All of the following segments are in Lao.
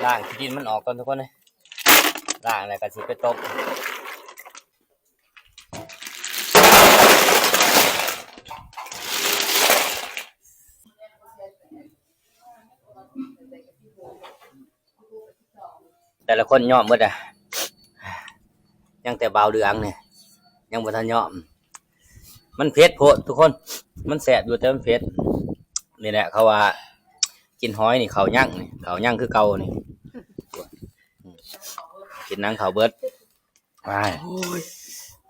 ລ້າງຂີ້ດິນມັນອອກກ່ອນທຸກຄົນເອີຍ ລ້າງແລ້ວກໍຊິໄປຕົ້ມ. ແຕ່ລະຄົນຍ້ອມໝົດອະ ຍັງແຕ່ບ່າວເຫຼືອງນີ້ຍັງບໍ່ທັນຍ້ອມ. ມັນເຜັດໂພດທຸກຄົນ ມັນແຊບຢູ່ແຕ່ມັນເຜັດ. ນີ້ແຫຼະເຂົາວ່າກິນຫອຍນີ້ເຂົ້າຍັງນີ້ ເຂົ້າຍັງຄືເກົ່ານີ້ ກິນໜັງເຂົ້າເບິດ. ອ້າຍ ໂອ້ຍ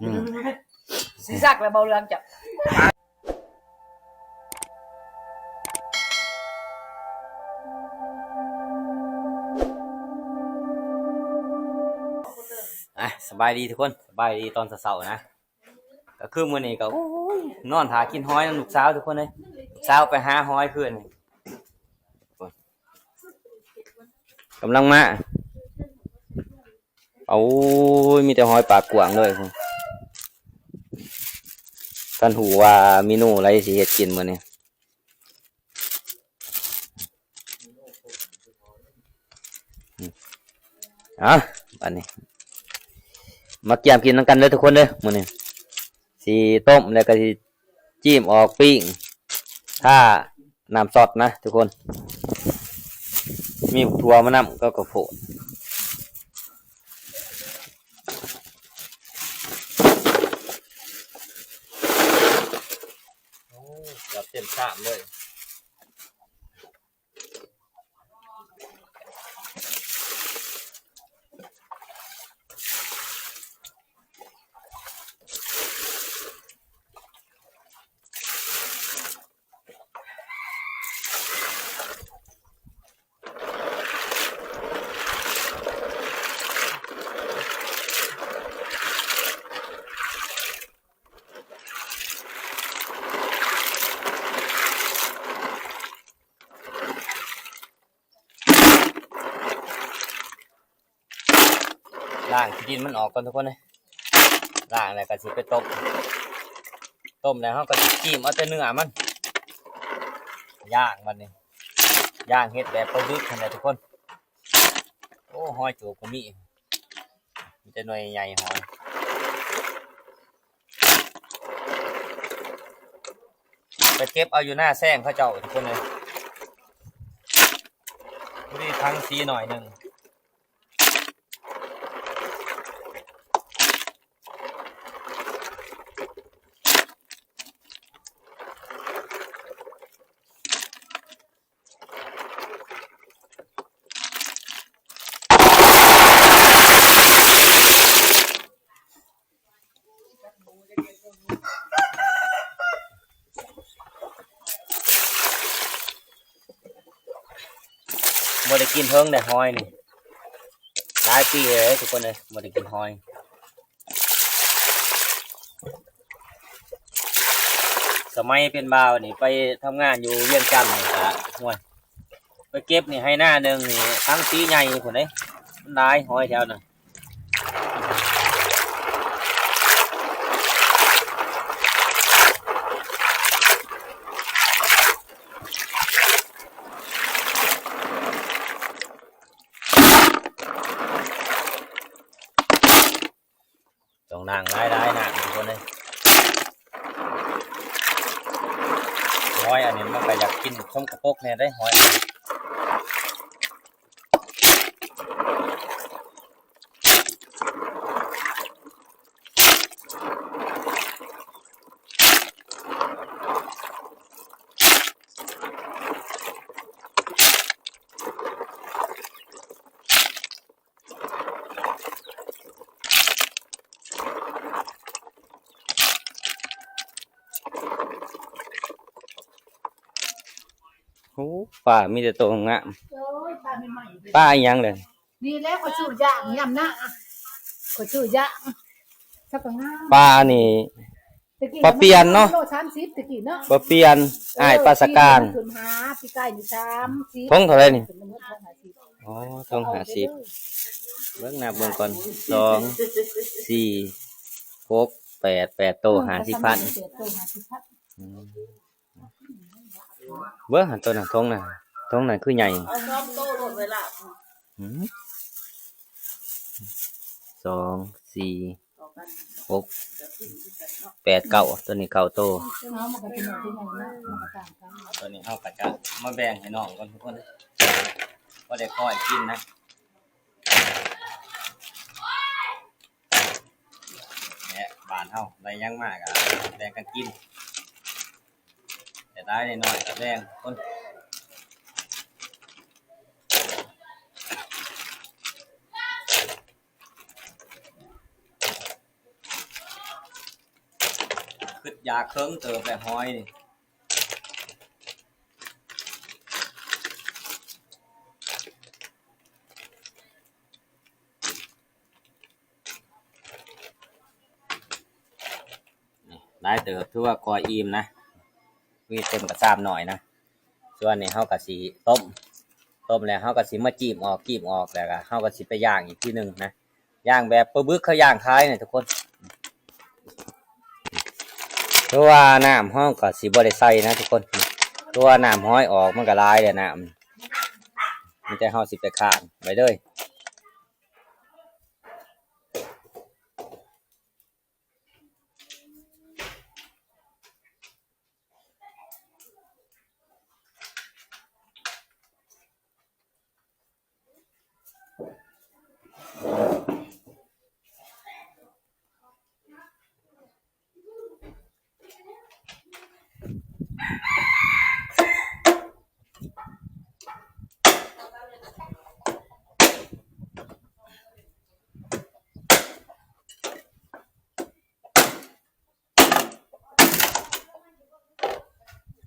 ອືມ ຊິສັກແລ້ວເບົາເລື່ອງເຈົ້າ. ອ່ະ ສະບາຍດີທຸກຄົນ ສະບາຍດີຕອນເຊົ້າໆນະ. ກໍຄືມື້ນີ້ກໍ ໂອ້ຍ ນອນຖ້າກິນຫອຍນຳລູກສາວທຸກຄົນເອີຍ ລູກສາວໄປຫາຫອຍຄືນນີ້ ກຳລັງມາ. ໂອ້ຍ ມີແຕ່ຫອຍປາກກວ້າງເລີຍ ທ່ານຮູ້ວ່າເມນູໃດຊິເຮັດກິນມື້ນີ້. ອືມ ເອົາ ບາດນີ້ມາກຽມກິນນຳກັນເດີທຸກຄົນເດີ ມື້ນີ້ຊິຕົ້ມ ແລ້ວກໍຊິຈີ້ມອອກປີ້ງ ຖ້ານ້ຳຊອດນະທຸກຄົນ ມີບັກຖົ່ວມານຳ ກໍເຂົ້າໂພດ. ໂອ້ ເກືອບເຕັມຊາມເລີຍ. ລ້າງຂີ້ດິນມັນອອກກ່ອນທຸກຄົນເອີຍ ລ້າງແລ້ວກໍຊິໄປຕົ້ມ ຕົ້ມແລ້ວເຮົາກໍຊິຈີ້ມເອົາແຕ່ເນື້ອມັນ ຍ່າງບັດນີ້ ຍ່າງເຮັດແບບປາດຶກຫັ້ນແຫຼະທຸກຄົນ. ໂອ້ ຫອຍໂຈກກໍມີ ມີແຕ່ໜ່ວຍໃຫຍ່ຫອຍ. ໄປເກັບເອົາຢູ່ໜ້າແຊງເຂົາເຈົ້າທຸກຄົນເອີຍ ພໍດີຖັງສີໜ້ອຍໜຶ່ງ. ບໍ່ໄດ້ກິນເຖິງໄດ້ຫອຍນີ້ ຫຼາຍປີແລ້ວທຸກຄົນເອີຍ ບໍ່ໄດ້ກິນຫອຍ. ສະໄໝເປັນບ່າວນີ້ ໄປທຳງານຢູ່ວຽງຈັນນີ້ກະ ໂອ້ຍ ໄປເກັບນີ້ໄຮ່ນາໜຶ່ງນີ້ ຖັງສີໃຫຍ່ພຸ້ນເດ້ ມັນຫຼາຍຫອຍແຖວນັ້ນ. ຕ້ອງລ້າງຫຼາຍໆນ້ຳທຸກຄົນເອີຍ ຫອຍອັນນີ້ມັນກໍຢາກກິນສົກກະປົກແດ່ເດ້ ຫອຍ. ໂອ້ ປາມີແຕ່ໂຕງາມ. ໂອ້ຍ ປາໃໝ່ໆເດ້ ປາອີ່ຫຍັງເລີຍ? ນີ້ແຫຼະ ຂ້ອຍຊື້ຢ່າງຍາມໜ້າ ຂ້ອຍຊື້ຢ່າງ ສັກກະງາມ. ປານີ້ ປາປ່ຽນເນາະ ໂລສາມສິບຕະກີ້ເນາະ ປາປ່ຽນ ເອີ ອ້າຍປາສະກາງ ຂຶ້ນຫາ ປີກາຍນີ້ສາມສິບ ຖົງເທົ່າໃດນີ້? ອໍ ຖົງຫ້າສິບ ເບິ່ງນັບເບິ່ງກ່ອນ ສອງ ສີ່ ຫົກ ແປດ ແປດໂຕ ຫ້າສິບພັນ ແປດໂຕ ຫ້າສິບພັນ. ອືມ ເບິ່ງຫັ້ນ ໂຕນັ້ນ ຖົງນັ້ນ ຖົງນັ້ນຄືໃຫຍ່ ເອົາສອງໂຕໂລດໄວ້ລາບ. ສອງ ສີ່ ຫົກ ແປດ ເກົ້າ ໂຕນີ້ເກົ້າໂຕ. ໂຕນີ້ເຮົາກໍຈະມາແບ່ງໃຫ້ນ້ອງກ່ອນທຸກຄົນ ພໍໄດ້ກ້ອຍກິນນະ. ແຫຼະ ບ້ານເຮົາໄດ້ຫຍັງມາກໍແບ່ງກັນກິນ ໄດ້ຫຼາຍໄດ້ໜ້ອຍກໍແບ່ງຄົນ. ຄຶດຢາກເຄິ່ງເຕີບແຫຼະ ຫອຍນີ້. ນີ້ ຫຼາຍເຕີບ ຖືວ່າກ່ອຍອີ່ມນະ ມີເຕັມກະຊາມໜ້ອຍນະ. ສ່ວນນີ້ເຮົາກະຊິຕົ້ມ ຕົ້ມແລ້ວເຮົາກະຊິມາຈີ້ມອອກ ຈີ້ມອອກ ແລ້ວກະເຮົາກະຊິໄປຍ່າງອີກທີໜຶ່ງນະ ຍ່າງແບບປາບຶກເຂົາຍ່າງຂາຍນະທຸກຄົນ. ເພາະວ່ານ້ຳເຮົາກະຊິບໍ່ໄດ້ໃສ່ນະທຸກຄົນ ເພາະວ່ານ້ຳຫອຍອອກມັນກະຫຼາຍແລ້ວ ນ້ຳ ມີແຕ່ເຮົາຊິໄປຄ້າງໄວ້ເລີຍ.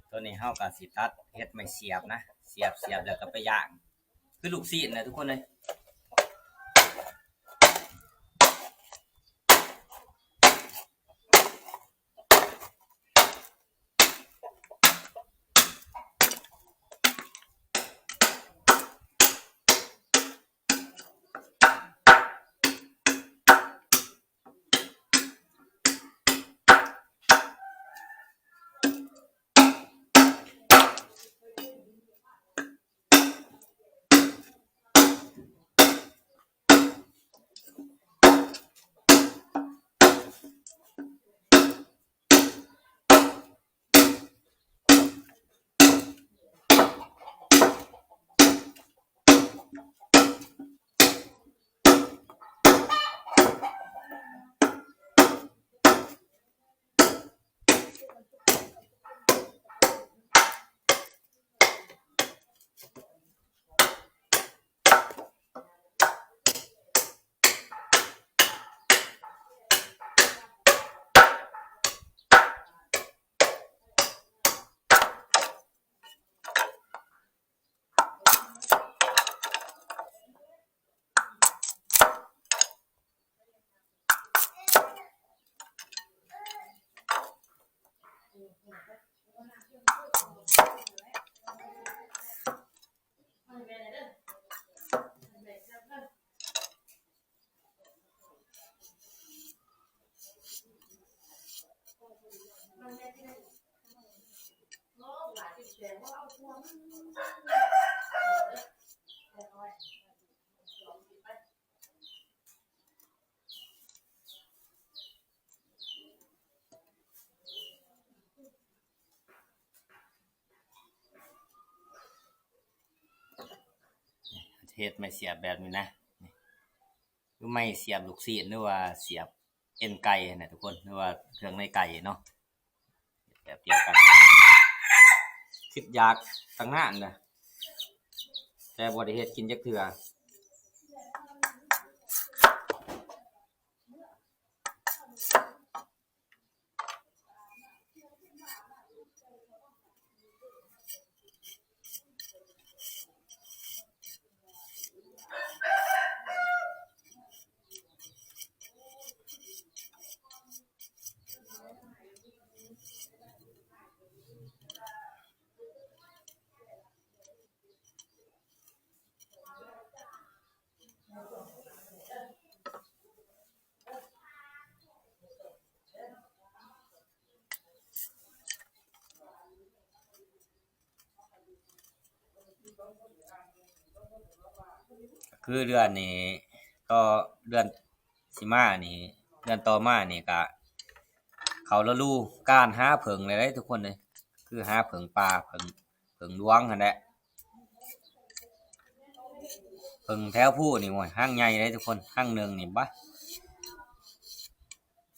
ໂຕນີ້ເຮົາກະຊິຕັດເຮັດໄມ້ສຽບນະ ສຽບ ສຽບແລ້ວກະໄປຍ່າງ ຄືລູກຊີ້ນນະທຸກຄົນເອີຍ. ເຮັດໄມ້ສຽບແບບນີ້ນະ ຫຼືໄມ້ສຽບລູກຊີ້ນ ຫຼືວ່າສຽບເອັນໄກ່ຫັ້ນນະທຸກຄົນ ຫຼືວ່າເຄື່ອງໃນໄກ່ເນາະ ແບບດຽວກັນ ຄິດຢາກຕັ້ງນານລະ ແຕ່ບໍ່ໄດ້ເຮັດກິນຈັກເທື່ອ. ຄືເດືອນນີ້ ຕໍ່ເດືອນຊິມານີ້ ເດືອນຕໍ່ມານີ້ກະເຂົ້າລະດູການຫາເຜິ້ງແລ້ວເດ້ທຸກຄົນເອີຍ ຄືຫາເຜິ້ງປ່າ ເຜິ້ງ ເຜິ້ງຫຼວງຫັ້ນແຫຼະ. ເຜິ້ງແຖວພູນີ້ ໂອ້ຍ ຮັງໃຫຍ່ເດ້ທຸກຄົນ ຮັງໜຶ່ງນີ້ບາດ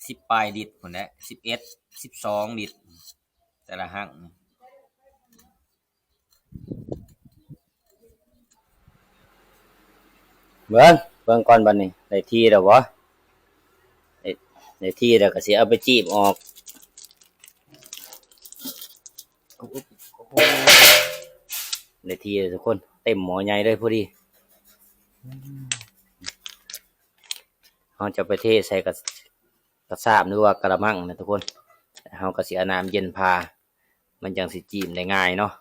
ສິບປາຍລິດພຸ້ນແຫຼະ ສິບເອັດ ສິບສອງລິດ ແຕ່ລະຮັງ. ເບິ່ງ ເບິ່ງກ່ອນບາດນີ້ ໄດ້ທີ່ແລ້ວບໍ່? ໄດ້ ໄດ້ທີ່ແລ້ວກໍຊິເອົາໄປຈີບອອກ ໄດ້ທີ່ແລ້ວທຸກຄົນ ເຕັມໝໍ້ໃຫຍ່ເລີຍພໍດີ. ເຮົາຈະໄປເທໃສ່ກະ ກະຊາບ ຫຼືວ່າກະລະມັງນະທຸກຄົນ ເຮົາກໍຊິເອົານ້ຳເຢັນຜ່າ ມັນຈັ່ງຊິຈີບໄດ້ງ່າຍເນາະ.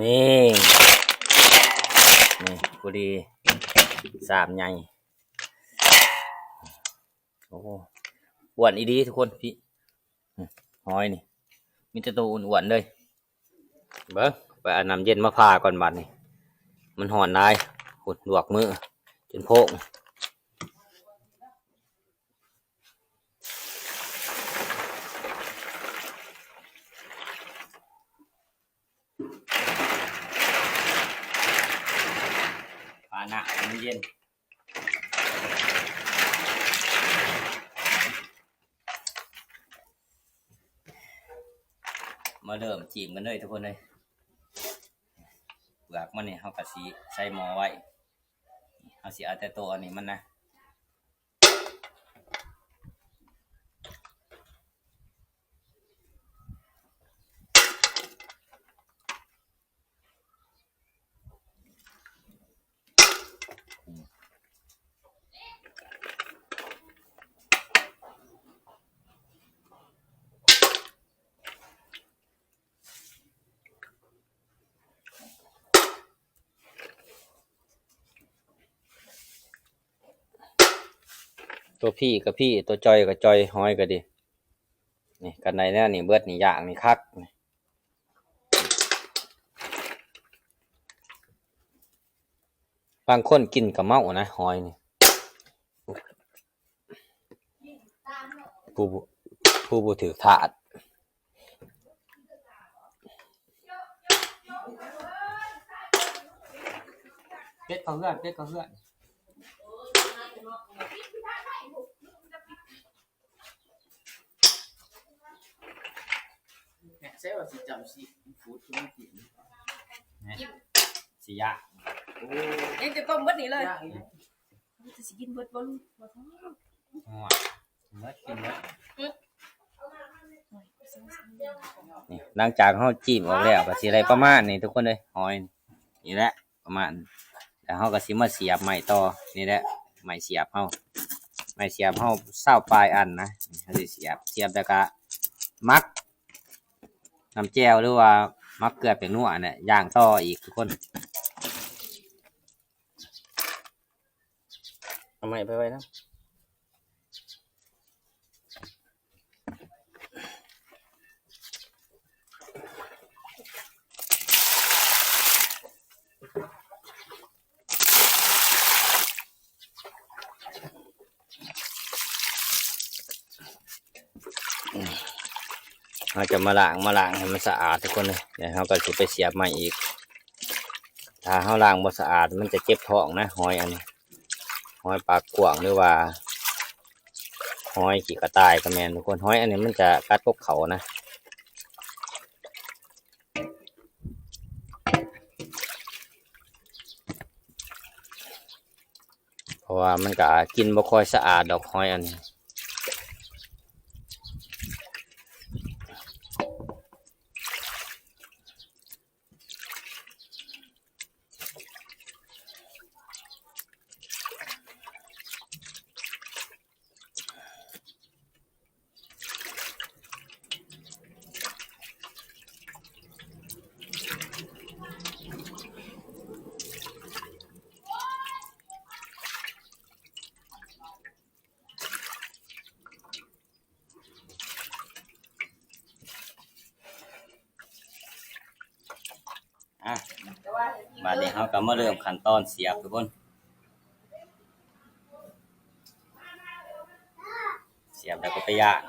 ນີ້ ນີ້ ພໍດີ ຊາບໃຫຍ່. ໂອ້ ອ້ວນອີ່ຫຼີທຸກຄົນ ພີ້ ຫອຍນີ້ ມີແຕ່ໂຕອ້ວນໆເລີຍ. ເບິ່ງ ໄປເອົານ້ຳເຢັນມາຜ່າກ່ອນບາດນີ້ ມັນຮ້ອນຫຼາຍ ໂອ້ ລວກມືຈົນໂພງ. ຜ່ານ້ຳໃຫ້ມັນເຢັນ ມາເລີ່ມຈີ່ມກັນເລີຍທຸກຄົນເອີຍ. ເປືອກມັນນີ້ເຮົາກໍຊິໃສ່ໝໍ້ໄວ້ ເຮົາຊິເອົາແຕ່ໂຕອັນນີ້ມັນນະ. ຕົວພີ້ກໍພີ້ ຕົວຈ່ອຍກໍຈ່ອຍ ຫອຍກໍດີ. ນີ້ ກັນໄດ້ແນວນີ້ເບິດນີ້ ຢ່າງນີ້ຄັກ. ບາງຄົນກິນກໍເມົານະ ຫອຍນີ້ ຜູ້ ຜູ້ບໍ່ຖືກທາດ. ເປັດເຂົ້າເຮືອນ ເປັດເຂົ້າເຮືອນ. ແມ່ນໃສ່ວ່າຊິຈຳຊິຟູດຄືມັນກິນ ຊິຢາກ ໂອ້ ຍັງຈະຕົ້ມເບິດນີ້ເລີຍ ຢາກອີກ ຈະຊິກິນເບິດບໍ່ລູກ ບໍ່ທ້ອງ. ໂອ້ຍ ເບິດ ກິນເບິດ. ນີ້ ຫຼັງຈາກເຮົາຈີ້ມອອກແລ້ວ ກໍຊິໄດ້ປະມານນີ້ທຸກຄົນເອີຍ ຫອຍນີ້ແຫຼະ ປະມານ ແລ້ວເຮົາກໍຊິມາສຽບໄມ້ຕໍ່ ນີ້ແຫຼະ ໄມ້ສຽບເຮົາ ໄມ້ສຽບເຮົາຊາວປາຍອັນນະ ເຮົາຊິສຽບ ສຽບແລ້ວກໍໝັກນ້ຳແຈ່ວ ຫຼືວ່າໝັກເກືອແປ້ງນົວຫັ້ນແຫຼະ ຍ່າງຕໍ່ອີກທຸກຄົນ. ເອົາໄມ້ໄປໄວ້ນຳ. ເຮົາຈະມາລ້າງ ມາລ້າງໃຫ້ມັນສະອາດທຸກຄົນເດີ ແລ້ວເຮົາກໍຊິໄປສຽບໃໝ່ອີກ. ຖ້າເຮົາລ້າງບໍ່ສະອາດ ມັນຈະເຈັບທ້ອງນະ ຫອຍອັນນີ້ ຫອຍປາກກວ້າງ ຫຼືວ່າຫອຍຂີ້ກະຕ່າຍກໍແມ່ນທຸກຄົນ. ຫອຍອັນນີ້ມັນຈະກັດກົກເຂົ້ານະ. ເພາະວ່າມັນກະກິນບໍ່ຄ່ອຍສະອາດດອກ ຫອຍອັນນີ້. ອື ບາດນີ້ເຮົາກໍມາເລີ່ມຂັ້ນຕອນສຽບທຸກຄົນ ສຽບແລ້ວກໍໄປຍ່າງ.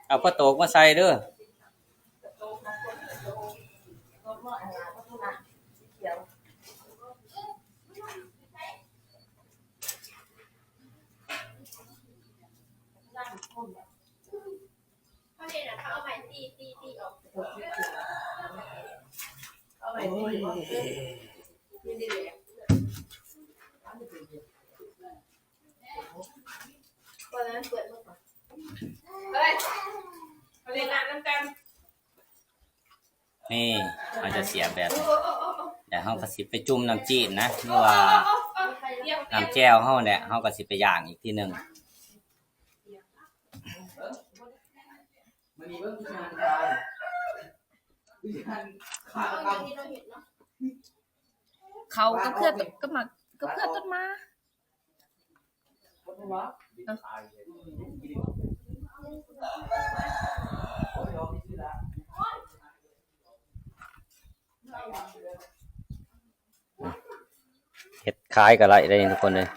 ເອົາຜ້າໂຕກມາໃສ່ເດີ້. ນີ້ ເຮົາຈະສຽບແບບນີ້ ແລ້ວເຮົາກໍຊິໄປຈຸ່ມນ້ຳຈີ້ມນະ ຫຼືວ່ານ້ຳແຈ່ວເຮົາແຫຼະ ເຮົາກໍຊິໄປຍ່າງອີກທີໜຶ່ງ. ເຂົ້າກັບເຄືອ ກັບໝາກ ກັບເຄືອຕົ້ນໝາ. ເຮັດຂາຍກໍໄດ້ເດ້ທຸກຄົນເອີຍ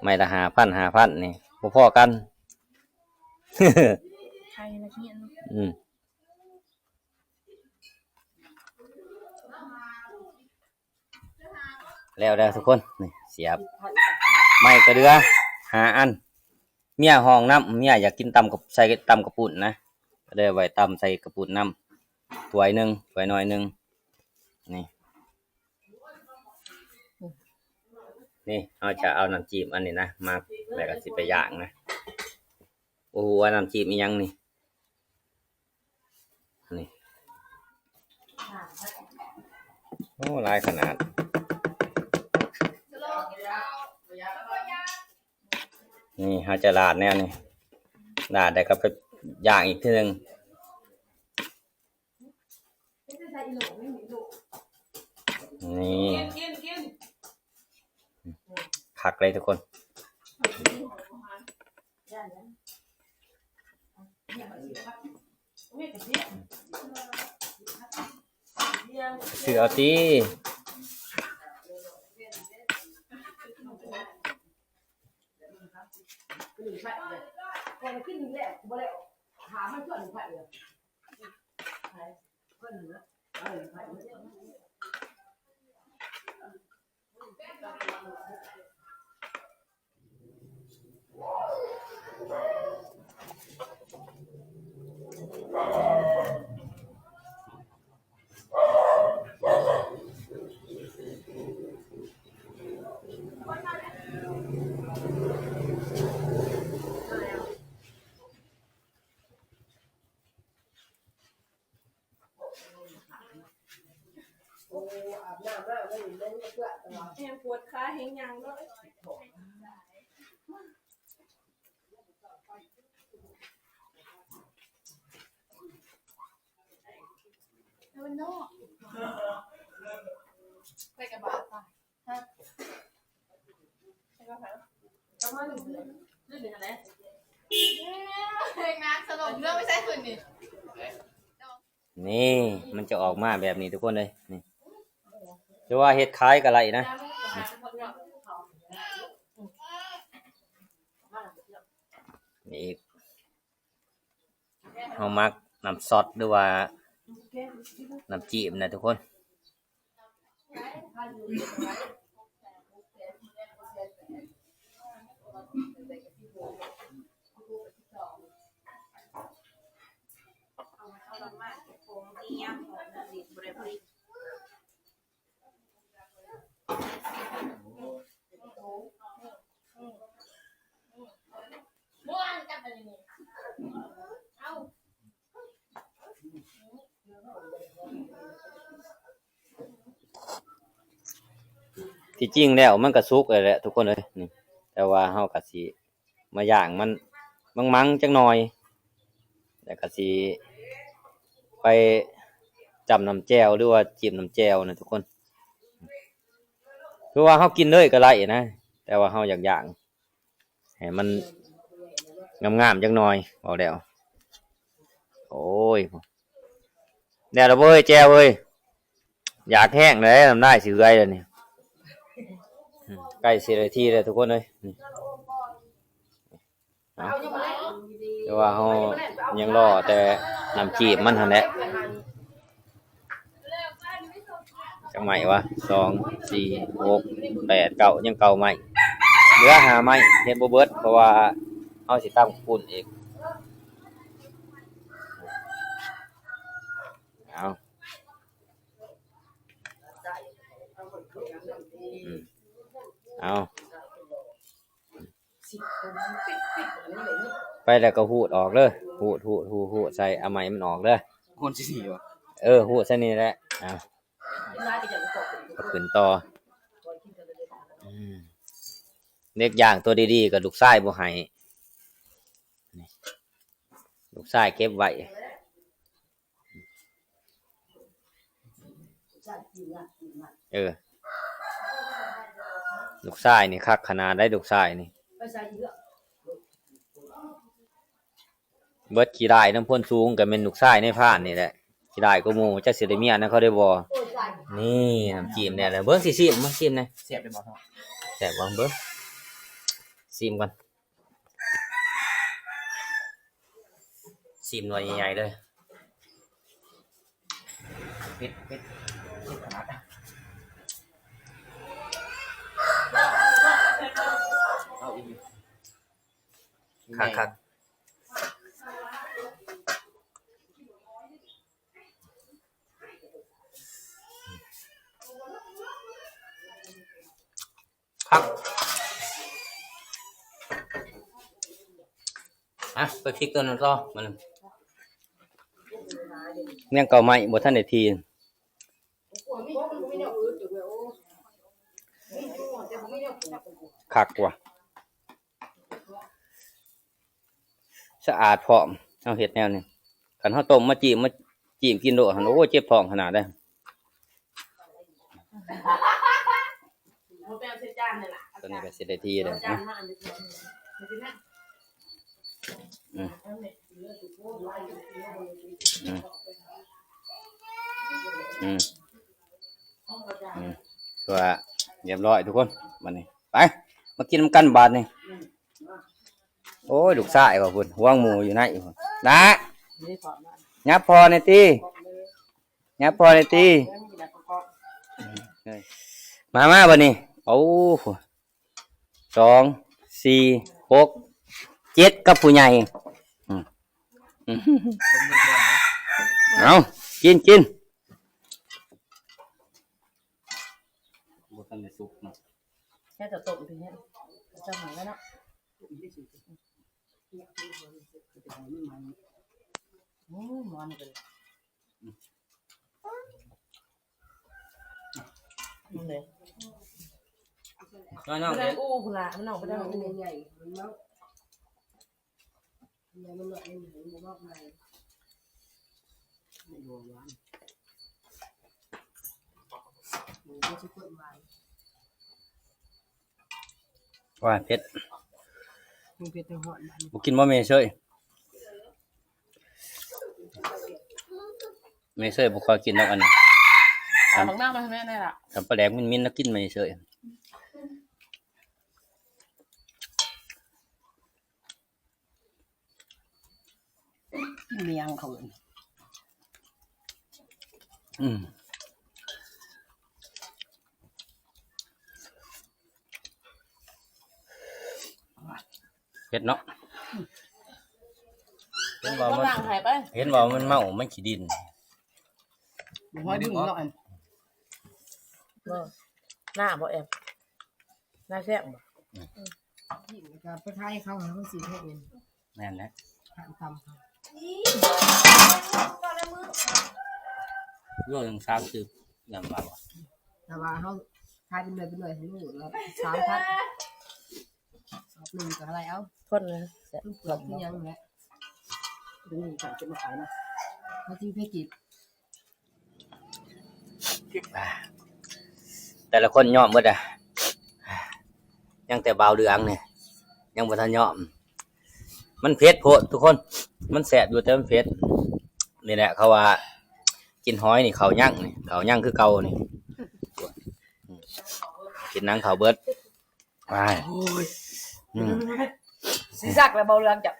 ໄມ້ລະຫ້າພັນ ຫ້າພັນນີ້ ບໍ່ພໍກັນ. ຂາຍລະຮຽນເນາະ ອືມ. ແລ້ວແລ້ວທຸກຄົນ ນີ້ສຽບ ໄມ້ກະເດືອຫ້າອັນ. ເມຍຮ້ອງນຳ ເມຍຢາກກິນຕຳກັບ ໃສ່ຕຳກະປຸ້ນນະ ກໍເລີຍໄວ້ຕຳໃສ່ກະປຸ້ນນຳ ຖ້ວຍໜຶ່ງ ຖ້ວຍໜ້ອຍໜຶ່ງ. ນີ້ ນີ້ເຮົາຈະເອົານ້ຳຈິ້ມອັນນີ້ນະ ໝັກ ແລ້ວກໍຊິໄປຍ່າງນະ. ບໍ່ຮູ້ວ່ານ້ຳຈິ້ມອີ່ຫຍັງນີ້. ນີ້ ໂອ້ ຫຼາຍຂະໜາດ. ນີ້ເຮົາຈະລາດແນວນີ້ ລາດແລ້ວກໍໄປຍ່າງອີກເທື່ອໜຶ່ງ. ນີ້ ຄັກເລີຍທຸກຄົນ. ຊື້ເອົາຕິ. ແຮງປວດຂາແຮງຍ່າງເນາະ. ນີ້ ມັນຈະອອກມາແບບນີ້ທຸກຄົນເອີຍ ນີ້ ຫຼືວ່າເຮັດຂາຍກໍໄດ້ນະ. ນີ້ອີກ ເຮົາໝັກນ້ຳຊອດ ຫຼືວ່ານ້ຳຈິ້ມນະທຸກຄົນ. ທີ່ຈິງແລ້ວມັນກະສຸກແລ້ວແຫຼະທຸກຄົນເອີຍ ນີ້ ແຕ່ວ່າເຮົາກະຊິມາຍ່າງມັນມັງໆຈັກໜ່ອຍ ແລ້ວກະຊິໄປ ຈ້ຳນ້ຳແຈ່ວ ຫຼືວ່າຈິ້ມນ້ຳແຈ່ວນະທຸກຄົນ. ຄືວ່າເຮົາກິນເລີຍກໍໄດ້ນະ ແຕ່ວ່າເຮົາຢາກຍ່າງໃຫ້ມັນງາມໆຈັກໜ່ອຍ ເວົ້າແລ້ວ. ໂອ້ຍ ແລ້ວລະເວີ້ຍ ແຈ່ວເອີຍ ຢາກແຮງເດ້ ນ້ຳລາຍຊິເຮືອຍແລ້ວນີ້. ໃກ້ສິບນາທີແລ້ວທຸກຄົນເອີຍ. ເອົາ ແຕ່ວ່າເຮົາຍັງລໍແຕ່ນ້ຳຈີ້ມມັນຫັ້ນແຫຼະ. ຈັກໄມ້ວະ ສອງ ສີ່ ຫົກ ແປດ ເກົ້າ ຍັງເກົ້າໄມ້ ເຫຼືອຫ້າໄມ້ ເຮັດບໍ່ເບິດ ເພາະວ່າເຮົາຊິຕຳປຸ້ນອີກ. ເອົາ ອືມ ເອົາ ໄປແລ້ວກໍຮູດອອກເດີ ຮູດ ຮູດ ຮູດ ຮູດໃສ່ ເອົາໄມ້ມັນອອກເດີ. ຄົນຊິໜີວະ? ເອີ ຮູດໃສ່ນີ້ແຫຼະ. ເອົາ ກໍຂຶ້ນຕໍ່. ອືມ ເຫຼັກຢ່າງຕົວດີໆ ກໍລູກຊາຍບໍ່ໃຫ້ ນີ້ ລູກຊາຍເກັບໄວ້. ເອີ ລູກຊາຍນີ້ຄັກຂະໜາດໃດ໋ ລູກຊາຍນີ້. ເບິດຂີ້ຮ້າຍນຳພົນສູງກໍແມ່ນລູກຊາຍນາຍພານນີ້ແຫຼະ ຂີ້ຮ້າຍກວ່າໝູ່ ຈັກຊິໄດ້ເມຍນຳເຂົາໄດ້ບໍ່. ນີ້ນ້ຳຈິ້ມແດ່ ເບິ່ງຊິຊີມ ມາຊີມແດ່. ແຊບໄດ້ບໍ່? ແຊບບໍ່ ເບິ່ງ ຊີມກ່ອນ. ຊີມໜ່ວຍໃຫຍ່ໆເລີຍ. ເຜັດ ເຜັດ ເຜັດຂະໜາດ. ເອົາອີກ ຄັກໆ. ຄັກ. ອ່ະ ໄປພິກຕົວນັ້ນຕໍ່ ມັນຍັງເກົ້າໄມ້ ບໍ່ທັນໄດ້ຖີ່. ຄັກວ່າ ສະອາດພ້ອມ ເຮົາເຮັດແນວນີ້. ຄັນເຮົາຕົ້ມມາຈີ້ມ ມາຈີ້ມກິນໂລດຫັ້ນ ໂອ້ຍ ເຈັບທ້ອງຂະໜາດເດ້. ຕົວນີ້ກໍສິໄດ້ທີ່ແລ້ວນະ. ອືມ ອືມ ອືມ ອືມ ຖືວ່າຮຽບຮ້ອຍທຸກຄົນ. ບັດນີ້ໄປ ມາກິນນຳກັນບາດນີ້. ໂອ້ຍ ລູກຊາຍວ່າພຸ້ນ ຫວງໝູ່ຢູ່ໃນພຸ້ນ. ລະ ຫຍັບພໍ່ແດ່ຕິ ຫຍັບພໍ່ແດ່ຕິ. ມາ ມາ ບັດນີ້ ໂອ້ ສອງ ສີ່ ຫົກ ເຈັດ ກັບຜູ້ໃຫຍ່. ອືມ ເອົາ ກິນ ກິນ. ບໍ່ທັນໄດ້ສຸກເນາະ ແຄ່ຈະຕົ້ມເປັນຫຍັງ ຈະໝົດແລ້ວເນາະ. ໂອ້ຍ ມັນເປັນ ມັນເດ້ ນ້ອງເດ້ ອູ້ພຸ້ນລະ ມັນນ້ອງໄປທາງອູ້ ໃຫຍ່ໆ ມັນເນາະ. ໂອ້ຍ ເຜັດ ບໍ່ກິນບໍ່ແມ່ເຊີຍ? ແມ່ເຊີຍບໍ່ຄ່ອຍກິນດອກອັນນີ້. ເອົາບັກນາວມາໃຫ້ແມ່ແດ່ລະ. ຄັນປາແດກມິນໆ ລະກິນແມ່ເຊີຍ. ກິນແມ່ຫຍັງເຂົາເອີ້ນ ອືມ ເຜັດເນາະ. ເຫັນວ່າມັນ ເຫັນວ່າມັນເມົາ ມັນຂີ້ດິນ. ບໍ່ ໜ້າບໍ່ແອບ ໜ້າແຊບບໍ່? ອືມ ໄປໄທເຂົາ ເຂົາຊິເຮັດເອງ. ແມ່ນແຫຼະ ຂັ້ນຕ່ຳ ໂລໜຶ່ງສາມສິບ ນຳວ່າບໍ່ ແຕ່ວ່າເຮົາຂາຍເປັນໜ່ວຍເປັນໜ່ວຍໃຫ້ລູກລະສາມພັນ ສອບໜຶ່ງກໍເທົ່າໃດເອົາ ຄົນນະ ເປັນເປືອກຄືຫຍັງແຫຼະ ຕົວນີ້ກໍເກັບມາຂາຍນະ ເຮົາຊິໄປເກັບ. ອ່າ ແຕ່ລະຄົນຍອມໝົດອະ ຍັງແຕ່ບ່າວເຫຼືອງນີ້ຍັງບໍ່ທັນຍອມ. ມັນເຜັດໂພດທຸກຄົນ ມັນແຊບຢູ່ແຕ່ມັນເຜັດ. ນີ້ແຫຼະເຂົາວ່າກິນຫອຍນີ້ເຂົ້າຍັງນີ້ ເຂົ້າຍັງຄືເກົ່ານີ້ ກິນໜັງເຂົ້າເບິດ. ວ້າຍ ໂອ້ຍ ອືມ ຊິສັກແລ້ວເບົາເລື່ອງຈັບ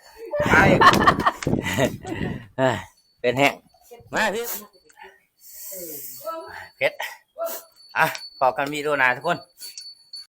ເປັນແຮງ ມາພີ່ ເຜັດ. ອ່ະ ພໍ້ກັນວິດີໂອໜ້າທຸກຄົນ